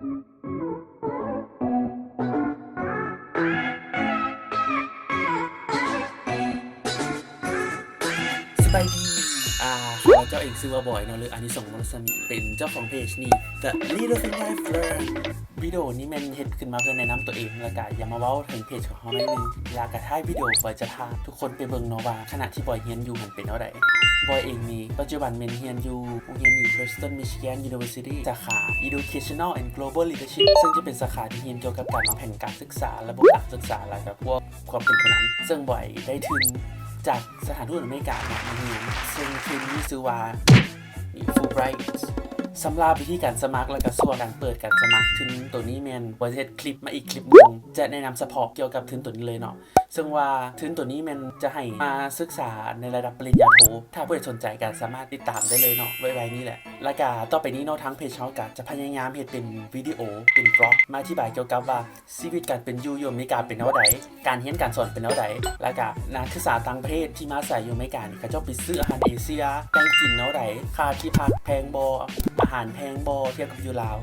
ສະບາຍດີ ອາ ຂ້າພະເຈົ້າເອງຊື່ວ່າບອຍເນາະ ຫຼື ອານິສົງ ມົນລະສະໝີ ເປັນເຈົ້າຂອງເພຈນີ້ The Little Thing I've Learned. ວິດີໂອນີ້ແມ່ນເຮັດຂຶ້ນມາເພື່ອແນະນຳຕົວເອງ ແລ້ວກະຢາກມາເວົ້າເຖິງເພຈຂອງເຮົາໜ້ອຍໜຶ່ງ ແລ້ວກະທ້າຍວິດີໂອບອຍຈະພາທຸກຄົນໄປເບິ່ງເນາະວ່າ ຂະນະທີ່ບອຍຮຽນຢູ່ຫັ້ນເປັນແນວໃດ. ບອຍເອງນີ້ ປັດຈຸບັນແມ່ນຮຽນຢູ່ໂຮງຮຽນ Western Michigan University ສາຂາ Educational and Global Leadership ເຊິ່ງຈະເປັນສາຂາທີ່ຮຽນກ່ຽວກັບການວາງແຜນການສຶກສາ, ລະບົບການສຶກສາ ແລະກະພວກຄວາມເປັນຜູ້ນຳ ເຊິ່ງບອຍໄດ້ທຶນຈາກສະຖານທູດອາເມລິກາເນາະ ມາຮຽນ ເຊິ່ງທຶນມີຊື່ວ່າ Fulbright. ສຳລັບວິທີການສະໝັກ ແລະກະຊ່ວງການເປີດການສະໝັກທຶນໂຕນີ້ແມ່ນ ບອຍຈະເຮັດຄລິບມາອີກຄລິບໜຶ່ງ ຈະແນະນຳສະເພາະກ່ຽວກັບທຶນໂຕນີ້ເລີຍເນາະ ເຊິ່ງວ່າທຶນໂຕນີ້ແມ່ນຈະໃຫ້ມາສຶກສາໃນລະດັບປະລິນຍາໂທ. ຖ້າຜູ້ໃດສົນໃຈກະສາມາດຕິດຕາມໄດ້ເລີຍເນາະ ໄວໆນີ້ແຫຼະ. ແລະກະຕໍ່ໄປນີ້ເນາະ ທາງເພຈເຮົາກະຈະພະຍາຍາມເຮັດເປັນວິດີໂອ ເປັນບລັອກ ມາອະທິບາຍກ່ຽວກັບວ່າ ຊີວິດການເປັນຢູ່ຢູ່ອາເມລິກາເປັນແນວໃດ, ການຮຽນການສອນເປັນແນວໃດ, ແລ້ວກະນັກສຶກສາຕ່າງປະເທດທີ່ມາອາໄສຢູ່ອາເມລິການີ້ ເຂົາເຈົ້າໄປຊື້ອາຫານເອເຊຍ, ແຕ່ງກິນແນວໃດ, ຄ່າທີ່ພັກແພງບໍ່, ອາຫານແພງບໍ່ ທຽບກັບຢູ່ລາວ.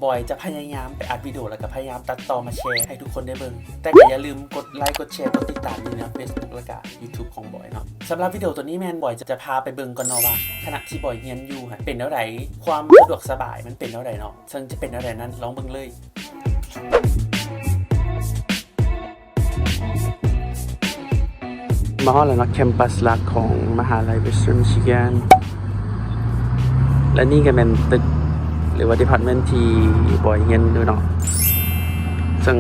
ບອຍຈະພະຍາຍາມໄປອັດວິດີໂອ ແລ້ວກະພະຍາຍາມຕັດຕໍ່ມາແຊໃຫ້ທຸກຄົນໄດ້ເບິ່ງ. ແຕ່ກະຢ່າລືມກົດໄລກົດແຊ ກົດຕິດຕາມຢູ່ໃນເຟສບຸກ ແລ້ວກະຢູທູບຂອງບອຍເນາະ. ສຳລັບວິດີໂອໂຕນີ້ແມ່ນບອຍຈະ ຈະພາໄປເບິ່ງກ່ອນເນາະວ່າ ຂະນະທີ່ບອຍຮຽນຢູ່ຫັ້ນເປັນແນວໃດ, ຄວາມສະດວກສະບາຍມັນເປັນແນວໃດເນາະ. ເຊິ່ງຈະເປັນແນວໃດນັ້ນ ລອງເບິ່ງເລີຍ. ມາຮອດແລ້ວເນາະ ແຄມປັສຫຼັກຂອງມະຫາໄລ Western Michigan ແລະນີ້ກະແມ່ນຕຶກ ຫຼືວ່າ department ທີ່ບອຍຮຽນຢູ່ເນາະ ເຊິ່ງ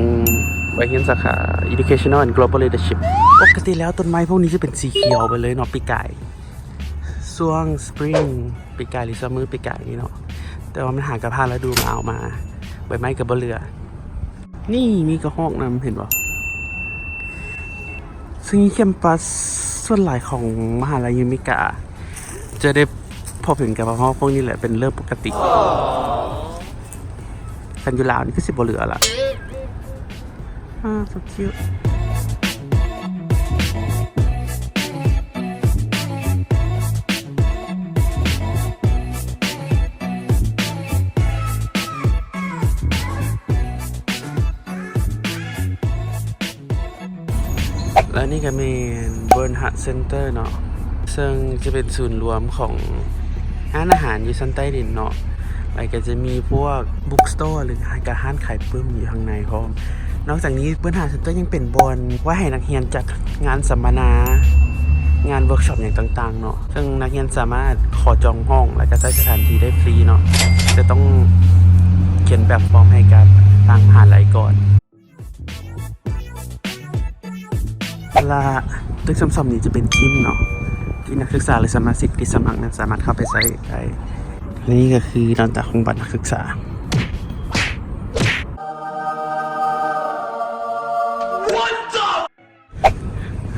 ບອຍຮຽນສາຂາ Educational and Global Leadership. ປົກກະຕິແລ້ວຕົ້ນໄມ້ພວກນີ້ຈະເປັນສີຂຽວໄປເລີຍເນາະ ປີກາຍ ຊ່ວງ Spring ປີກາຍ ຫຼື Summer ປີກາຍນີ້ເນາະ ແຕ່ວ່າມັນຫາກະຜ່ານລະດູໜາວມາ ໃບໄມ້ກະບໍ່ເຫຼືອ. ນີ້ມີກະຮອກນຳ ເຫັນບໍ່? ເຊິ່ງແຄມປັສສ່ວນຫຼາຍຂອງມະຫາໄລຢູ່ອາເມລິກາ ຈະໄດ້ ພໍເຫັນກະເພາະເຮົາພວກນີ້ແຫຼະເປັນເລື່ອງປົກກະຕິ ຄັນຢູ່ລາວນີ້ຄືຊິບໍ່ເຫຼືອລະ. ອາ so cute. ແລະນີ້ກະແມ່ນ Bernhard Center ເນາະ ເຊິ່ງຈະເປັນສູນລວມຂອງຮ້ານອາຫານຢູ່ຊັ້ນໃຕ້ດິນເນາະ ແລະກະຈະມີພວກ bookstore ຫຼືກະຮ້ານຂາຍປຶ້ມຢູ່ຂ້າງໃນພ້ອມ. ນອກຈາກນີ້ Bernhard Center ຍັງເປັນບ່ອນໄວ້ໃຫ້ນັກຮຽນຈັດງານສຳມະນາ, ງານ workshop ຫຍັງຕ່າງໆເນາະ ເຊິ່ງນັກຮຽນສາມາດຂໍຈອງຫ້ອງ ແລະກະໃຊ້ສະຖານທີ່ໄດ້ຟຣີເນາະ ແຕ່ຕ້ອງຂຽນແບບຟອມໃຫ້ກັບທາງມະຫາໄລກ່ອນ. ລະຕຶກຊໍ້າໆນີ້ຈະເປັນຢິມເນາະ ທີ່ນັກສຶກສາ ຫຼື ສະມາຊິກທີ່ສະໝັກນັ້ນສາມາດເຂົ້າໄປໃຊ້ໄດ້. ແລະນີ້ກະຄືໜ້າຕາຂອງບັດນັກສຶກສາ.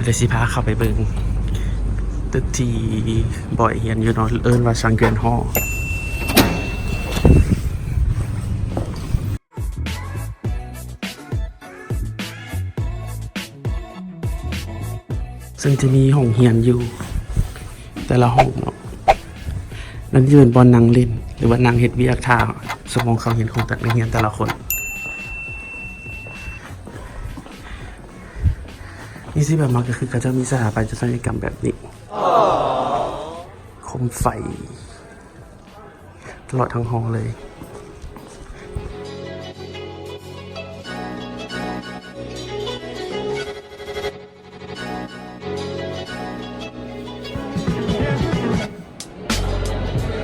ດຽວຊິພາເຂົ້າໄປເບິ່ງຕຶກທີ່ບອຍຮຽນຢູ່ເນາະ ເອີ້ນວ່າ Shangri-La Hall. ເຊິ່ງຈະມີຫ້ອງຮຽນຢູ່ແຕ່ລະຫ້ອງເນາະ ແລະນີ້ຈະເປັນບ່ອນນັ່ງຫຼິ້ນ ຫຼືວ່ານັ່ງເຮັດວຽກຖ້າຊົ່ວໂມງເຂົ້າຮຽນຂອງນັກຮຽນແຕ່ລະຄົນ. ສິ່ງທີ່ບອຍມັກກະຄືເຂົາເຈົ້າມີສະຖາປັດຕະລັດຕະຍະກຳແບບນີ້ ໂຄມໄຟ ຕະຫຼອດທັງຫໍເລີຍ.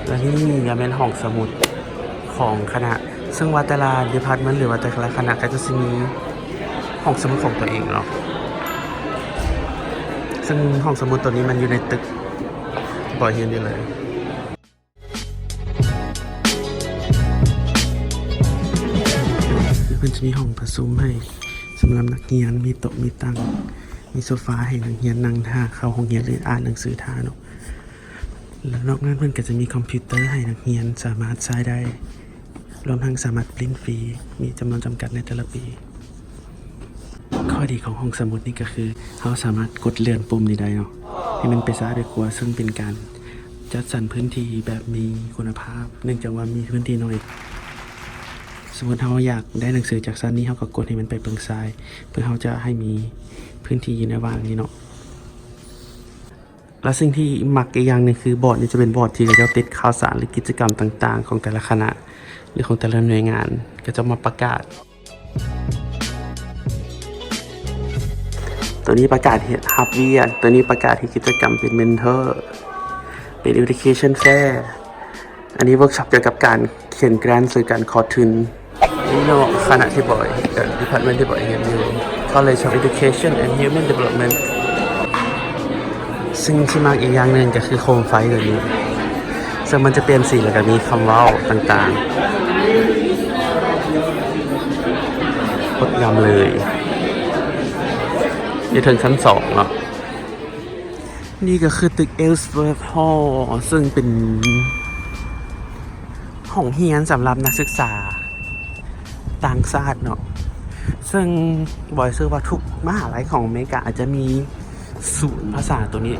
ແລະນີ້ກະແມ່ນຫ້ອງສະໝຸດຂອງຄະນະ ເຊິ່ງວ່າແຕ່ລະ department ຫຼືວ່າແຕ່ລະຄະນະກະຈະມີຫ້ອງສະໝຸດຂອງຕົວເອງເນາະ ເຊິ່ງຫ້ອງສະໝຸດໂຕນີ້ມັນຢູ່ໃນຕຶກທີ່ບອຍຮຽນຢູ່ເລີຍ. ເພິ່ນຈະມີຫ້ອງປະຊຸມໃຫ້ສຳລັບນັກຮຽນ ມີໂຕະມີຕັ່ງ ມີໂຊຟາໃຫ້ນັກຮຽນນັ່ງຖ້າເຂົ້າໂຮງຮຽນ ຫຼື ອ່ານໜັງສືຖ້າເນາະ ແລະນອກນັ້ນເພິ່ນກະຈະມີຄອມພິວເຕີໃຫ້ນັກຮຽນສາມາດໃຊ້ໄດ້ ລວມທັງສາມາດປຣິ້ນຟຣີ ມີຈຳນວນຈຳກັດໃນແຕ່ລະປີ. ຂໍ້ດີຂອງຫ້ອງສະໝຸດນີ້ກະຄື ເຮົາສາມາດກົດເລື່ອນປຸ່ມນີ້ໄດ້ເນາະ ໃຫ້ມັນໄປຊ້າໄປຂວາ ເຊິ່ງເປັນການຈັດສັນພື້ນທີ່ແບບມີຄຸນນະພາບ ເນື່ອງຈາກວ່າມີພື້ນທີ່ໜ້ອຍ. ສົມມຸດເຮົາຢາກໄດ້ໜັງສືຈາກຊັ້ນນີ້ ເຮົາກໍກົດໃຫ້ມັນໄປເບິ່ງຊ້າຍ ເພື່ອເຮົາຈະໃຫ້ມີພື້ນທີ່ຢູ່ໃນວ່າງນີ້ເນາະ. ແລະສິ່ງທີ່ມັກອີກຢ່າງໜຶ່ງຄື ບອດນີ້ຈະເປັນບອດທີ່ເຂົາເຈົ້າຕິດຂ່າວສານ ຫຼື ກິດຈະກຳຕ່າງໆຂອງແຕ່ລະຄະນະ ຫຼື ຂອງແຕ່ລະໜ່ວຍງານ ເຂົາເຈົ້າມາປະກາດ. ໂຕນີ້ປະກາດເຮັດຮັບວຽກ, ໂຕນີ້ປະກາດເຮັດກິດຈະກຳເປັນ mentor, ເປັນ education fair, ອັນນີ້ workshop ກ່ຽວກັບການຂຽນ grant ຫຼື ການຂໍທຶນ. ນີ້ເນາະ ຄະນະທີ່ບອຍ ເອີ department ທີ່ບອຍຮຽນຢູ່ College of Education and Human Development. ສິ່ງທີ່ມັກອີກຢ່າງໜຶ່ງກໍຄືໂຄມໄຟຕົວນີ້ ເຊິ່ງມັນຈະປ່ຽນສີ ແລ້ວກໍມີຄຳເວົ້າຕ່າງໆ ງົດງາມເລີຍ ຢູ່ເທິງຊັ້ນສອງເນາະ. ນີ້ກໍຄືຕຶກ Ellsworth Hall ເຊິ່ງເປັນຫ້ອງຮຽນສຳລັບນັກສຶກສາຕ່າງຊາດເນາະ ເຊິ່ງບອຍເຊື່ອວ່າທຸກມະຫາໄລຂອງອາເມລິກາອາດຈະມີ ສູນພາສາໂຕນີ້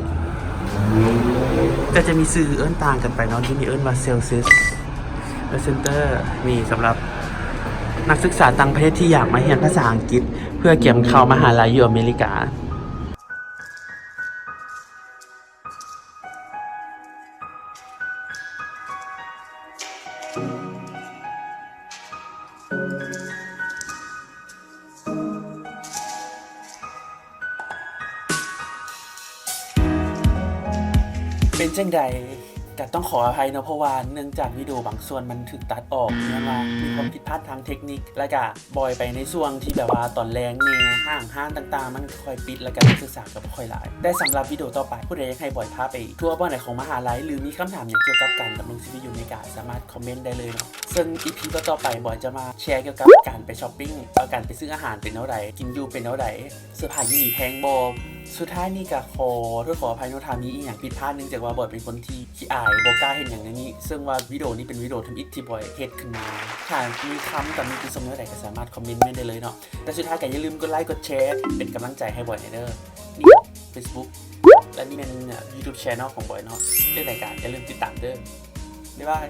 ກໍຈະມີຊື່ເອີ້ນຕ່າງກັນໄປເນາະ, ທີ່ນີ້ເອີ້ນວ່າ Celsius Center ນີ້ສຳລັບນັກສຶກສາຕ່າງປະເທດທີ່ຢາກມາຮຽນພາສາອັງກິດ ເພື່ອກຽມເຂົ້າມະຫາໄລຢູ່ອາເມລິກາ. ເປັນຈັ່ງໃດ? ກະຕ້ອງຂໍອະໄພເນາະ ເພາະວ່າເນື່ອງຈາກວິດີໂອບາງສ່ວນມັນຖືກຕັດອອກ ຍ້ອນວ່າມີຄວາມຜິດພາດທາງເທັກນິກ ແລະກະ ບອຍໄປໃນຊ່ວງທີ່ແບບວ່າຕອນແລງແດ່ ຫ້າງຮ້ານຕ່າງໆມັນກໍຄ່ອຍປິດ ແລ້ວກໍນັກສຶກສາກໍບໍ່ຄ່ອຍຫຼາຍ. ແຕ່ສຳລັບວິດີໂອຕໍ່ໄປ ຜູ້ໃດຢາກໃຫ້ບອຍພາໄປທົວບ່ອນໃດຂອງມະຫາໄລ ຫຼື ມີຄຳຖາມຫຍັງກ່ຽວກັບການດຳລົງຊີວິດຢູ່ອາເມລິກາ ສາມາດຄອມເມັນໄດ້ເລີຍເນາະ. ເຊິ່ງອີພີຕໍ່ໆໄປ ບອຍຈະມາແຊກ່ຽວກັບການໄປຊັອບປິງ ວ່າການໄປຊື້ອາຫານເປັນແນວໃດ, ກິນຢູ່ເປັນແນວໃດ, ເສື້ອຜ້າຢູ່ນີ້ແພງບໍ່. ສຸດທ້າຍນີ້ກໍຂໍໂທດຂໍອະໄພເນາະ ຖ້າມີອີ່ຫຍັງຜິດພາດ ເນື່ອງຈາກວ່າບອຍເປັນຄົນທີ່ຂີ້ອາຍ ບໍ່ກ້າເຮັດຫຍັງແນວນີ້ ເຊິ່ງວ່າວິດີໂອນີ້ເປັນວິດີໂອທຳອິດທີ່ບອຍເຮັດຂຶ້ນມາ. ຖ້າມີຄຳຕຳໜິຕິຊົມແນວໃດກໍສາມາດຄອມເມັນໄວ້ໄດ້ເລີຍເນາະ. ແລະສຸດທ້າຍກໍຢ່າລືມກົດໄລກົດແຊ ເປັນກຳລັງໃຈໃຫ້ບອຍແດ່ເດີ. ນີ້ Facebook ແລະນີ້ແມ່ນ YouTube Channel ຂອງບອຍເນາະ. ເປັນໃດກໍຢ່າລືມຕິດຕາມເດີ. ບາຍບາຍ.